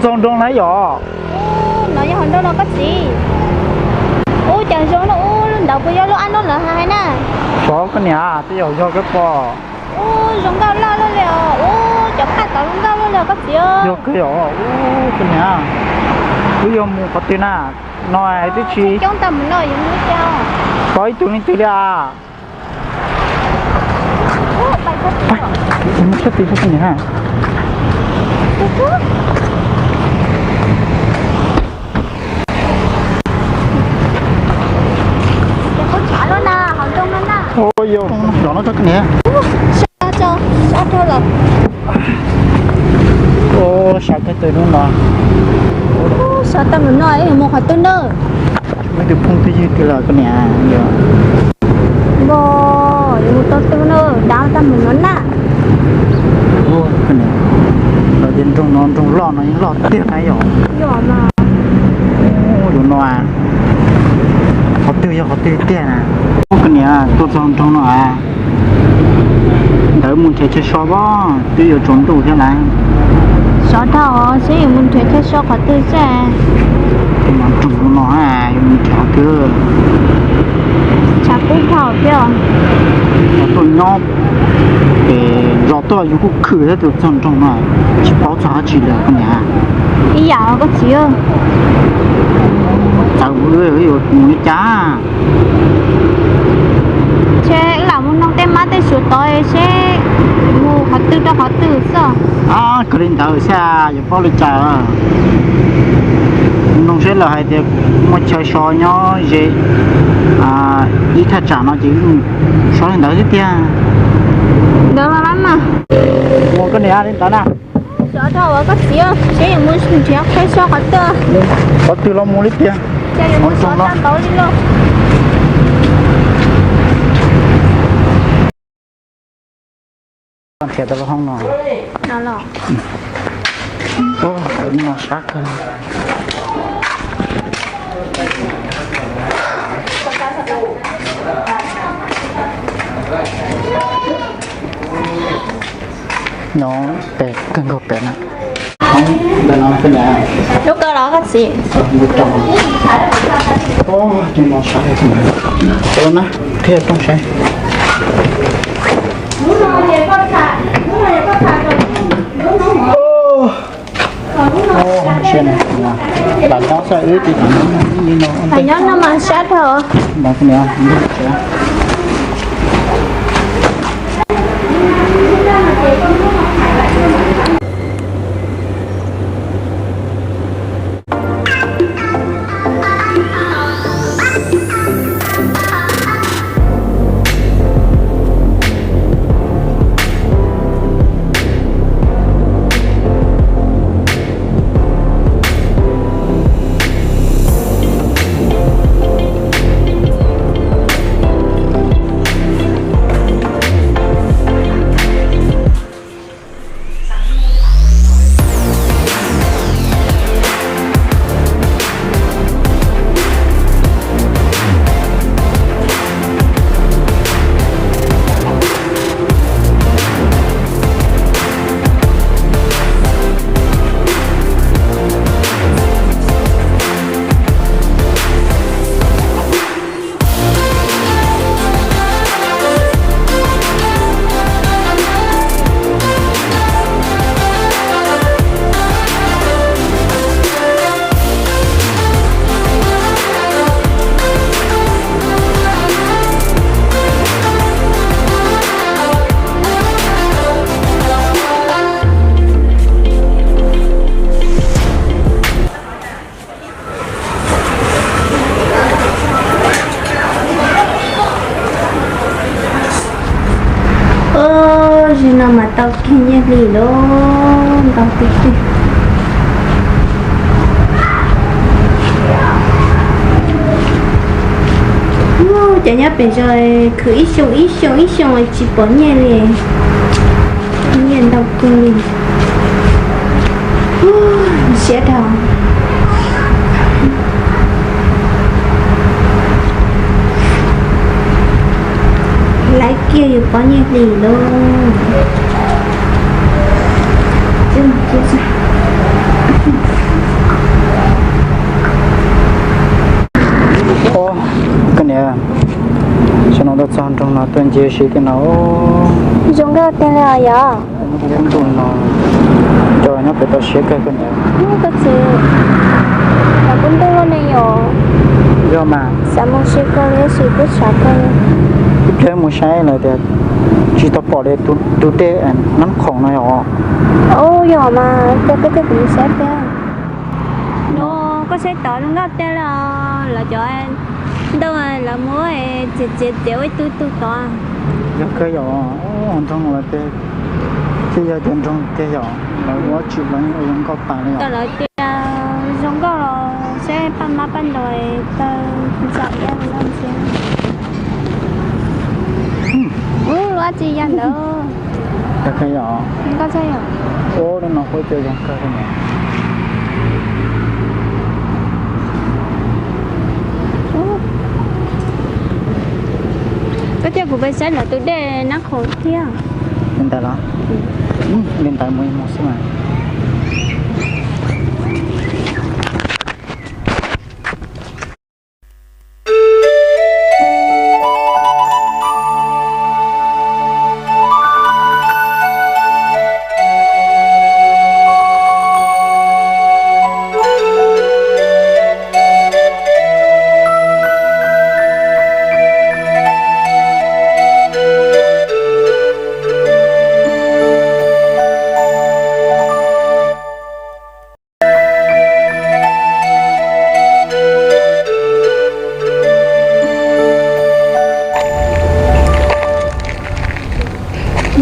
Txog nroog na yom. Ub, no yog hauv nroog no koj txiv. Ub, cas zoo no, ub, ntawd puas yog lub ab noj lawv hais na? Xyov koj niam, tej zaum yog koj pom. Ub, zoo nkauj loj luaj li os. Ub, cov phaj tod zoo nkauj luaj li os koj txiv. Yog kawg os. Ub, koj niam, wb yuav mus qhov twg na? No twb tsis coob tag mus no, yuav mus li cas? Tau ib tug leej twg li as? Mus sab tid, sab tid ha. Ua yog no koj niam. Sab dhau lawm. Sab kawg tug hnub no. Sab tag mus no, mus qhov twg na? Muaj ib tug phooj twg ywg twg los koj niam yog. Npog, yuav mus tau twg na, dav tag mus no na. Koj niam, lawv tias nroog no nroog loj no yeej loj tiag na yom. Yog mas. Ub, lub no qhov twg yog qhov twg tiag na? Ub, koj niam, tuaj txog nroog no a. Ntawd mus nrhiav chaw so pob, twb yuav tsaus ntuj thiab lawm. Sov dhau, seb yuav mus nrhiav chaw so qhov twg seb. Nroog no yuav mus nrhiav qhov twg? Tshav kub dhau thiab. Tuaj nyob es zos tuaj yus kuj khwm thiab, tus txog nroog no tsis paub txog dab tsi li koj niam. Ib yam koj txiv. Txawm yuav mus li cas. Ces wb lam mus noog tej mab tej suav tod seb mus qhov twg rau qhov twg xwb. Kawg li ntawd xwb, yuav paub li cas. Noog seb lawv hais tias muaj chaw so nyob ze ib thaj tsam no ces so li ntawd xwb tiag. Ntawd mas, mus koj niam li ntawd na. Sov dhau, koj txiv, seb yuav mus nrhiav chaw so qhov twg. Qhov twg los mus li tiag. Ces yuav mus sov tau ntawd li lauj. Nrhiav tau lub hoob no. No los. Ub, no sab kawg. No pem kawg nkaus pem na. Lub kawg los koj txiv. Tus no sab na, qhia rooj saib. Lam nyob xwb wb ces li no. Nyob no mas sab dhau. Ub, zaum no mas tau kiag nyiaj hli lawm, ntau tiag tiag. Ub, cov nyob pem zos khwv ib xyoo ib xyoo ib xyoo tsis pom nyiaj li. Nyiaj ntau kawg li. Siab dhau. Laiv kiag yuav pom nyiaj hli lauj. Ntsia siab tiag no. Zoo nkauj tiag li os yom. Ntuj no, cov nyob pem tau siab kawg koj ntawd. Koj txiv, los kub ntuj luaj ne yom. Yog mas. Xav mus saib koj li tab sis twb xav koj li. Ib pliag mus saib lawm tias tsis tau pom li tus dej Nab Khoom no yom. Ub, yog mas, koj thiaj kuv mus saib tiag. No, koj saib tod zoo nkauj tiag li os, lawv cov ntoo lawv muab txiav txiav txiav ua ib tug tug tod. Yog kawg yom, nroog lawv tej, twb yog cov nroog tiag yom, lawv ua tsis lawv ua zoo nkauj tas li yom. Lawv tias zoo nkauj los saib paj mab paj ntaub taw ntxaum iab li no xwb. Ub, lub dab tsi ya ntawd. Yog kawg yom. Nkauj tshaj yom. Ub, lub no huab cua zoo kawg li. Koj thiaj kuv peb saib lawv tus dej Nab Khoom thiab. Li ntawd los? Li ntawd mus mus xwb mas.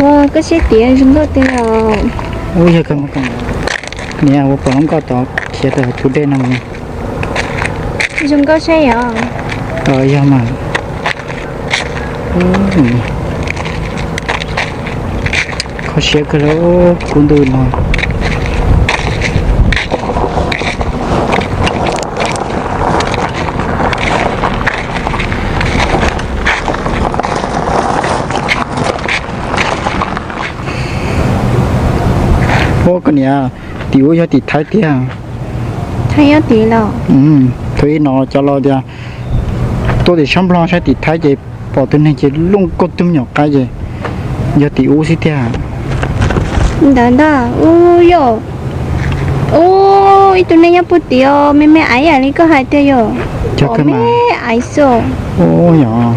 Ua koj saib tias zoo nkauj tiag os. Ub, yog kawg mas, niam ua pom lub nkoj tod khiav rau tus dej no. Zoo nkauj saib yom. Yog mas. Kho siab kawg li kub ntuj no. Ua koj niam, tim ub yog tim Thaib tiag. Thaib yog tim los? Thaum ub no cov laus tias tuaj tim sab Nplog saib tim Thaib ces pom tus neeg ces looj koj tug me nyuam qaib ces yog tim ub xwb tiag. Ntawd ntag, ub yom. Ub, ib tug neeg nyob puag tim os, me me aiv yam li koj hais tiag yom. Cov me aiv xwb. Ub yom,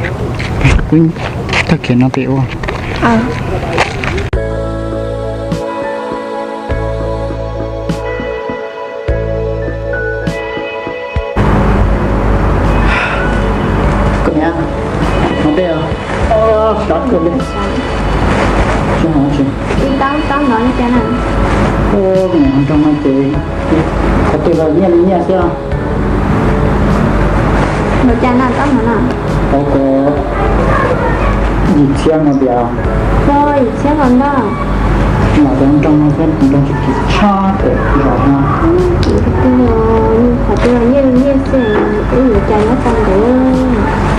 tag kis no pem ua. Koj niam, no dej os. Sab kawg li. Tsis hov tsis. Ib taub taub no li cas na? Ua koj niam, nroog no ces qhov twg los nyiaj li nyiaj xwb. Npaum cas na taub no na? Tau ko yim txhiab no tias. Ko yim txhiab ko ntag. Mas cov nroog no xwb, nroog tsis kim tshaj pem zos no. Qhov twg los nyiaj li nyiaj xwb, ib yim cas nyob tau ntev.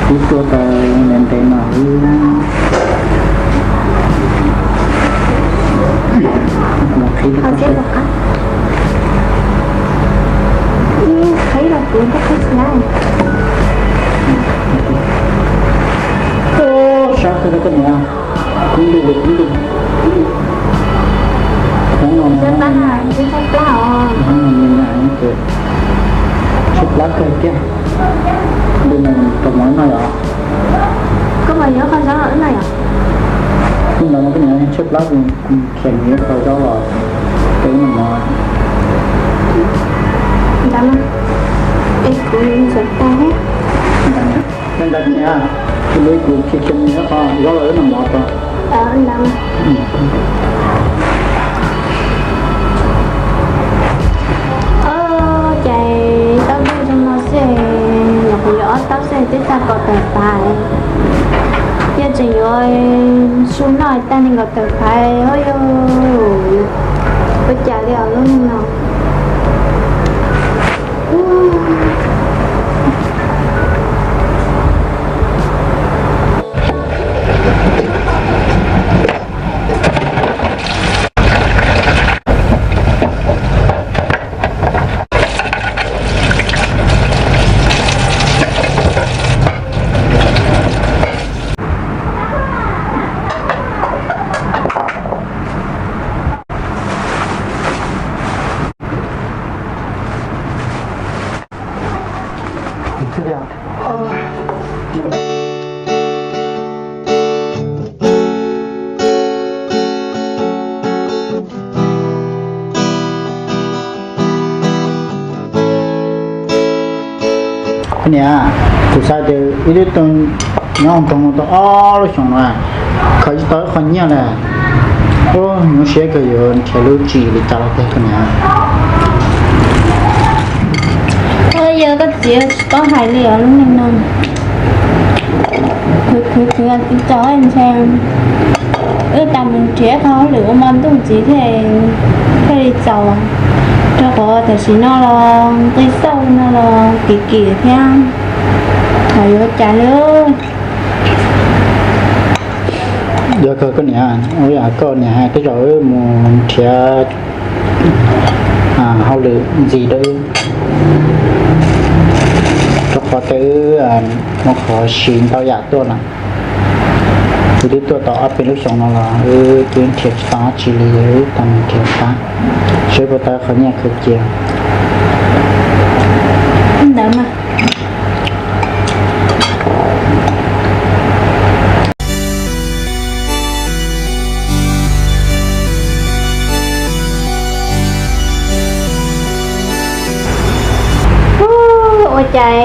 Ib tua tau ntev ntev mas. Qhib los qhib tsis laib. Sab kawg li koj niam. Kub ntuj li kub ntuj. Hoob no, hoob no, tshaib plab kawg kiag. Ntu no rau mov wb noj yom? Koj mas yuav qhov zaub los wb noj yom? Hnub ntawd no koj niam tshaib plab, kuv khiav mus yuav qhov zaub los rau wb noj mov. Ntawd mas, es kuv yuav ntxuav tag thiab. Ntawd, ntawd koj niam, kuv li kuv khiav khiav mus yuav qhov zaub los wb noj mov tau. Ces taub dej zoo no xwb, nyuam qhuav yuav ob taub xwb twb tag kaum tawm phav. Yog tseem yuav su noj tag nees nkaum tawm phav, ua cas li os lub neej no. Niam, kuv xav tias wb twb tuaj nyob nroog no tau ob lub xyoos no, khaws tsis tau ib qho nyiaj li. Ua nyuaj siab kawg, yuav nrhiav lub tsim li cas los tiag koj niam. Yog koj txiv tsis paub hais li os lub neej no. Khwv khwv khwv tsis tau ntshe wb tas mus nrhiav qhov hauj lwm ua hmo ntuj ntxiv thiaj, thiaj li txaus. Rau qhov tam sim no los nqi xauj no los kim kim thiab, yuav cas li. Yog kawg koj niam, ua yam koj niam hais tej zaum wb mus nrhiav hauj lwm ntxiv rau wb, rau qhov tias wb muaj qhov siv ntau yam tuaj no. Wb twb tuaj tau ob peb lub xyoos no los wb twb nrhiav tsis tau dab tsi li, wb tau mus nrhiav qab seb puas tau qhov nyiaj khaws cia. Ntawd mas. Ua cas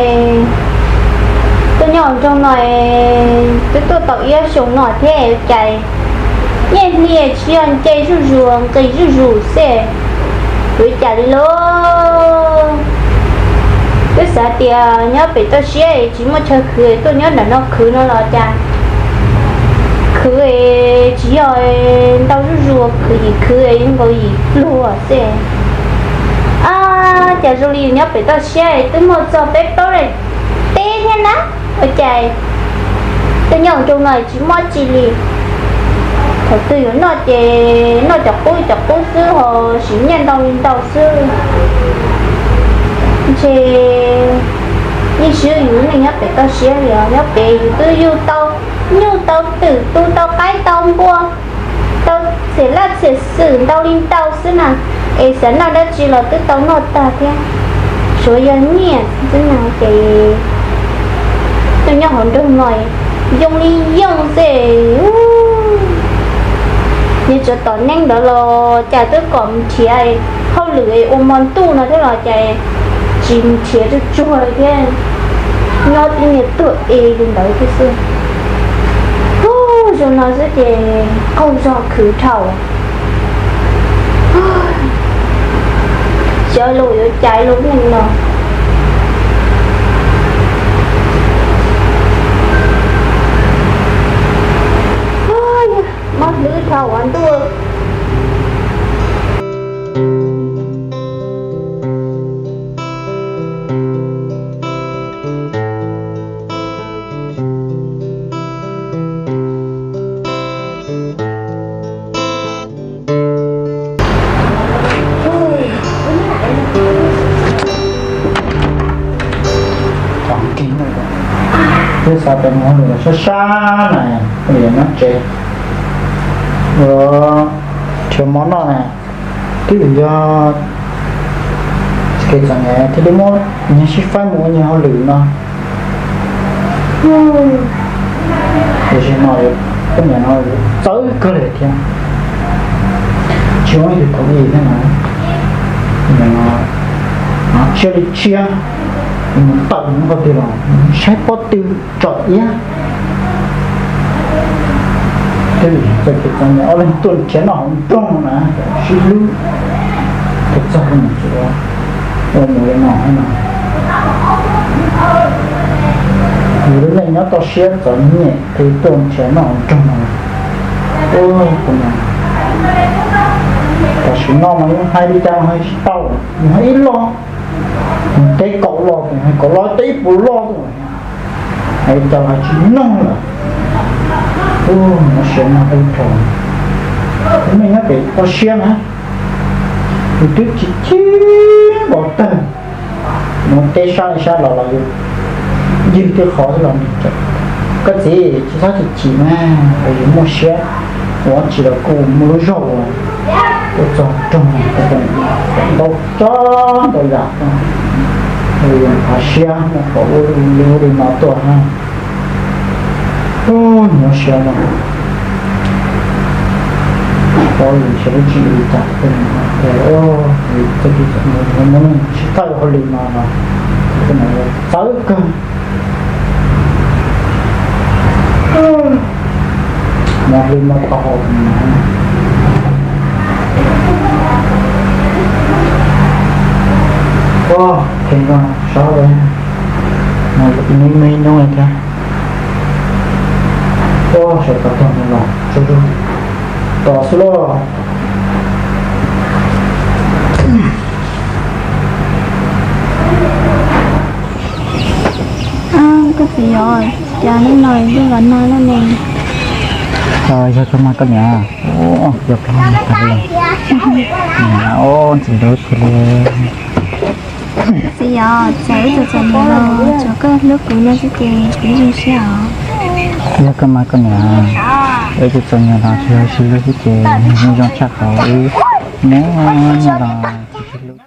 tuaj nyob nroog no twb tuaj tau ib xyoos no thiab ua cas nyiaj hnia tsis yog nce zuj zus nqis zuj zus xwb, ua cas li lauj? Twb xav tias nyob pem toj siab tsis muaj chaw khwv, tuaj nyob nram no khwv no los cas khwv tsis yog ntau zuj zus, khwv yim khwv zoo nkaus yim pluag xwb. Ab, cas zoo li yus nyob pem toj siab twb muaj txog peb plaub leej teb thiab na, ua cas tuaj nyob nroog no tsis muaj tsi li. Thaum twg yuav noj ces noj cov qub cov qub xwb ho siv nyiaj ntau li ntau xwb. Ntshe yeej swb yus lub neej nyob pem toj siab li os, nyob pem yus twb yug tau nyuj tau twm, tu tau qaib tau npua, tau txhiam laj txhiam xwm ntau li ntau xwb na, es xav noj dab tsi los twb tau noj tag thiab, tsuav yog nyiaj xwb na ces tuaj nyob hauv nroog no yooj li yooj xwb. Nyob tsam tom neeb ntawd los cas twb kom nrhiav hauj lwm ua hmo ntuj no thiab los cas tsis nrhiav tsuag tsuag li thiab, nyob tib niag tuag es li ntawd thiab xwb. Ub, zoo no xwb ces qaug zog khwv dhau. Xyov luag yuav cas lub neej no. Mob hlwb dhau ua ntuj. Twb xav tias mus hauj lwm sab sab na, poj niam nyob tsev, ua nrhiav mov noj na, twb yog kev txom nyem thiaj li muab nyias sib faib mus ua nyias hauj lwm no. Tiam sis no poj niam no txawv kawg li thiab, tsis muaj ib tug thaum ib thiab na, tsiaj li tsiaj, mus tawm mus qhov twg los saib pob tw tsom iab. Twb txawm kev txom nyem ob leeg tuaj nrhiav noj hauv nroog na, sib hlub, txog mus tsuav ua mus li no no. Yus lub neej nyob toj siab txom nyem es tuaj nrhiav noj hauv nroog no. Tam sim no mas yus hais li cas los hais tsis tau, yus hais ib lo, yus teb kaum lo, yus hais kaum lo teb ib puas lo tuaj, hais li cas los hais tsis mloog lawm. Ub, nyuaj siab no tau dhau. Lub neej nyob pem toj siab na, yus twb chim chim npaum tawg, mus teb sab li sab los los yus ywg tej qhov xwb los nws, koj txiv tsis txhob chim chim mas, yus muaj siab ua dab tsi los kuj muaj lub zog ua, ua txog roog ntau tsob ntau yam, yus qhov siab muaj qhov ua li ub li no tuaj na. Ub, nyuaj siab no. Tsis paub yus nrhiav lub tswv yim li cas, ces ua, yus txoj kev txom nyem muaj neeg sib faib ua hauj lwm no los Txawv kawg. Muaj hli muaj tau. Ua, phem no sab lawm. Me me nyob thiab. Ua, sawv tau tog no los tsuag tsuag tom xwb lauj. Koj txiv, yog cas hnub no yuav los no lawm ne? Yog koj mas koj niam, yog koj mas koj niam. Ntxim hlub tiag li. Txiv, yog txawm wb txom nyem los tsuav koj hlub kuv no xwb ces kuv zoo siab os. Yog koj mas koj niam, wb txom nyem los tsuav sib hlub xwb ces zoo tshaj qhov wb hnub no los tsis sib hlub.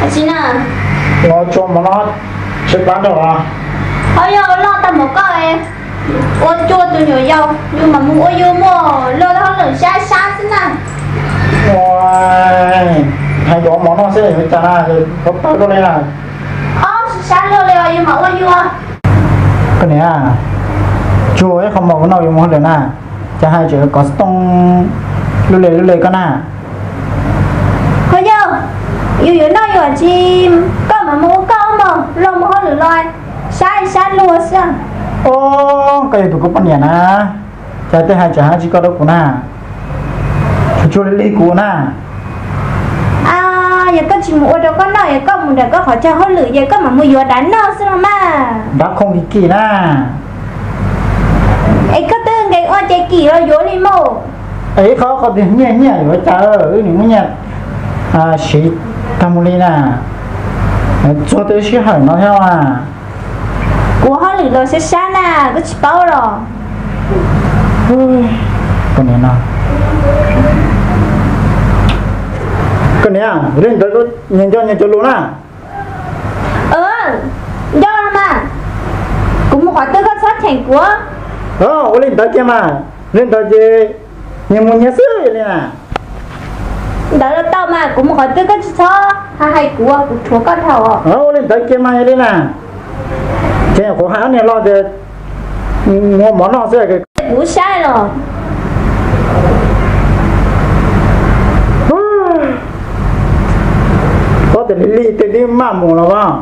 Tab sis na, los tsuas mus no, tshaib plab nrog los. Ho yog loj tag npaum koj, ua cuag tus nyuam yaus, yus mam mus ua yus muaj luag hauj lwm sab sab xwb na. Hais yuav mov noj xwb cas na, koj pab luaj li na. Ob, sab luaj li os, yus mam ua yus. Koj niam, tsuas ib qho mov noj yus mus hauj lwm na, cas hais tseem kov xov tooj lub le lub le koj na. Yus yuav noj yuav tsis, koj mam mus ua koj mog, luag mus hauj lwm los sab sab luag xwb. Os, koj yog tus kuv poj niam na, cas tej hais tseem hais tsis koj rau kuv na? Tsuas tsuas li li kuv na. Yog koj tsis mus ua rau koj noj, yog koj mus ntawm koj qhov chaw hauj lwm ces koj mam mus yuav dav noj xwb no mas. Dav khoom kim kim na. Es koj twb nkees ua ces kim los yuav li mus. Es ib qho qhov tias nyiaj nyiaj yuav cas, wb nim muaj nyiaj siv tag mus li na. Txog tej sij hawm no thiab mas. Kuv hauj lwm los sab sab na, koj tsis paub los? Koj niam no, koj niam, ua li ntawd nyias nco nyias cov lus na. Nco los mas, kuv mus qhov twg koj txhob cheem kuv. Ua li ntawd kiag mas, li ntawd ces nyias mus nyias xwb li na. Ntawd los tau mas, kuv mus qhov twg koj tsis txhob hais hais kuv, kuv rhuav koj dhau. Ua li ntawd kiag mas li na. Ces kuv hais ob niag los tias mus ua mov noj xwb. Kuv saib los. Pob tias li li tej twb maj mus los as.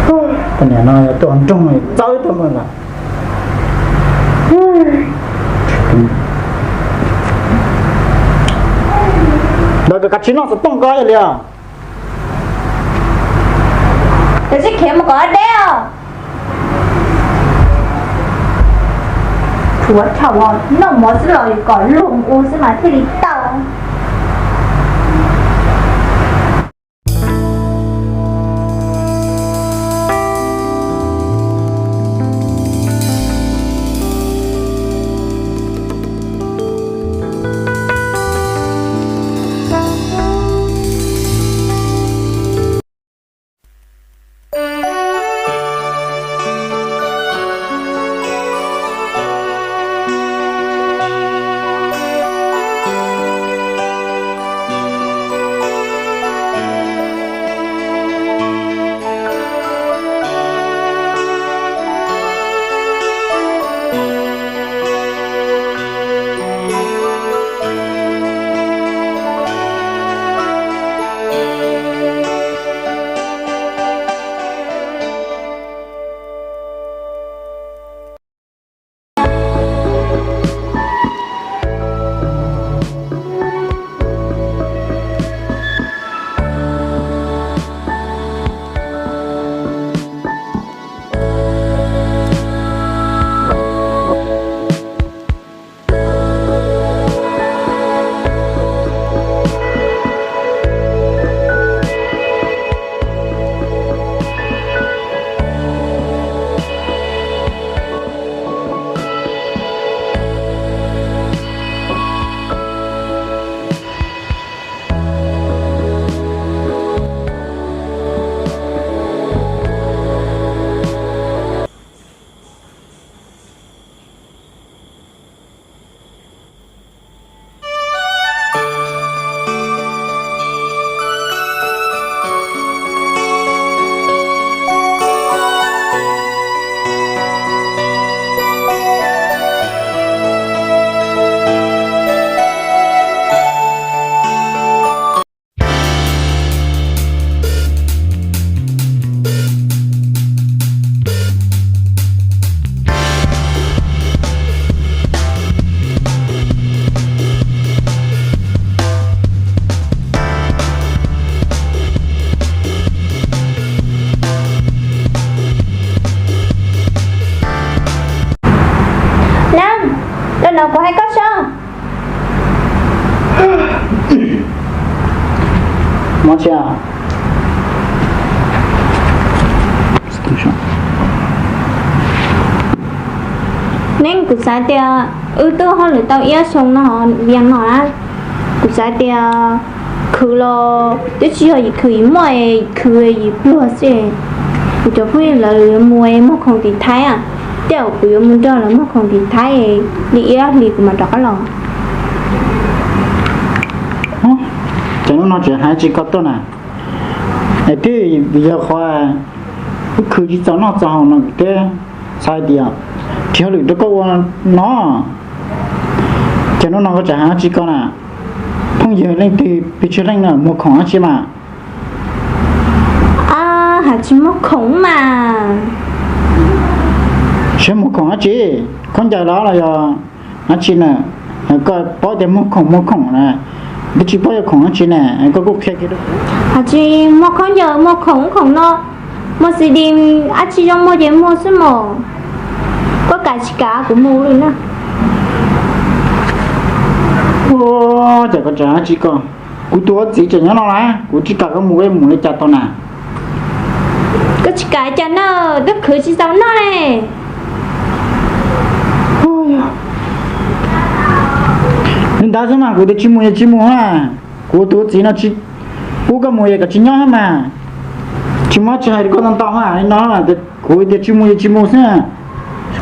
Tus niam no yog tuaj nroog txawb tuaj mus lawm. Ntawd koj kav tsij noj xov tooj ko yog li os. Koj tsis khiav mus kom deb os. Rhuav thaum noj mov xwb los kom luag mus ua xwb mas thiaj li tau. Nab, los no kuv hais koj seb. Neb, kuv xav tias wb twb hauj lwm tau ib xyoos no, vias no na, kuv xav tias khwv los twb tsis yog yim khwv yim muaj, yim khwv yim pluag xwb. Kuv cov phooj ywg lawv mus muag khoom tim Thaib, tej zaum kuv yuav mus nrog lawv muag khoom tim Thaib li ib ob hlis kuv mam rov qab los. Ces hnub no tseem hais tsis koj tuaj na, es twb yog qhov wb khwv tsis txaus noj txaus haus no thiab, xav hais tias tsis hauj lwm rau koj ua no. Ces hnub no koj tseem hais tsis koj na, Phooj ywg leej twg pes tsawg leej no, muag khoom dab tsi mas? Hais tsis muag khoom mas. Tsis muag khoom dab tsi? Khaub ncaws los los yog dab tsi na? Koj paub tias muag khoom muag khoom na, twb tsis paub yog khoom dab tsi ne, koj kuj qhia kiag rau kuv. Hais tsis muag khaub ncaws muag khoom khoom no, muag xi di, dab tsi zoo muag ces muag xwb mas. Koj kam tsis kam kuv mus li na. Ua cas koj tseem dab tsi ko? Kuv tus ua txiv tseem nyob no las, kuv tsis kam koj mus, koj mus li cas tau na? Koj tsis kam cas na, twb khwv tsis tau noj ne. Li ntawd xwb mas kuv tias tsis mus yog tsis mus na. Kuv tus ua txiv no tsis pub koj mus yog koj tsis nyob mas. Tsis muaj tsis hais rau koj ntau ntau na, li no kuv tias tsis mus yog tsis mus xwb.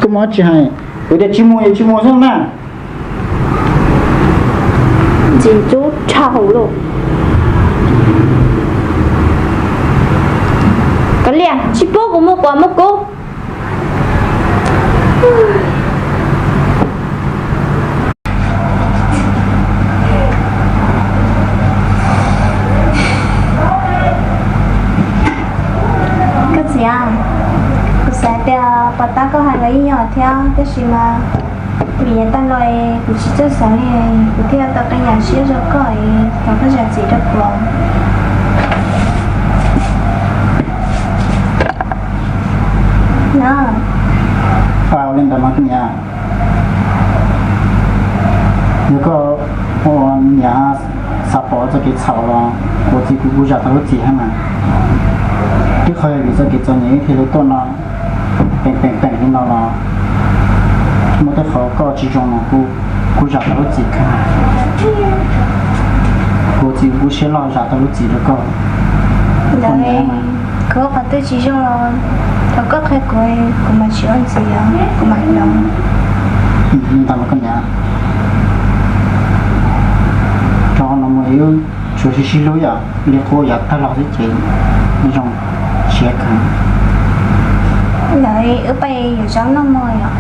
Koj muaj tsis hais, kuv tias tsis mus yog tsis mus xwb na. Ntxim ntub dhau lawm. Kav liam, tsis pub kuv mus kuam mus kuv. Koj txiv, kuv xav tias pom tab koj hais los yeej yog thiab, tab sis mas vim yav tag los kuv tsis txawj xav li, kuv thiaj tau qee yam siab rau koj, thov koj zam txim rau kuv. Ua li ntawd mas koj niam, yog koj ua niam xav pom txoj kev txhaum los kuv txiv kuv kuj zam tau lub txim thiab mas. Twb qhov yog vim txoj kev txom nyem ib pliag li tuaj no, peem peem peem li no los muaj tej qhov koj tsis zoo no kuv kuj zam tau lub txim kawg. Kuv txiv kuv siab loj zam tau lub txim rau koj. Kuv ua qhov twg tsis zoo los thov koj qhia kuv, kuv mam tsis ua ntxiv, kuv mam hloov. Ntawd mas koj niam, rau qhov no mus wb tsuas sib sib hlub yom, li qub yav tag los xwb ces zoo siab kawg. Lawv wb pais yuav zaub noj mog yom.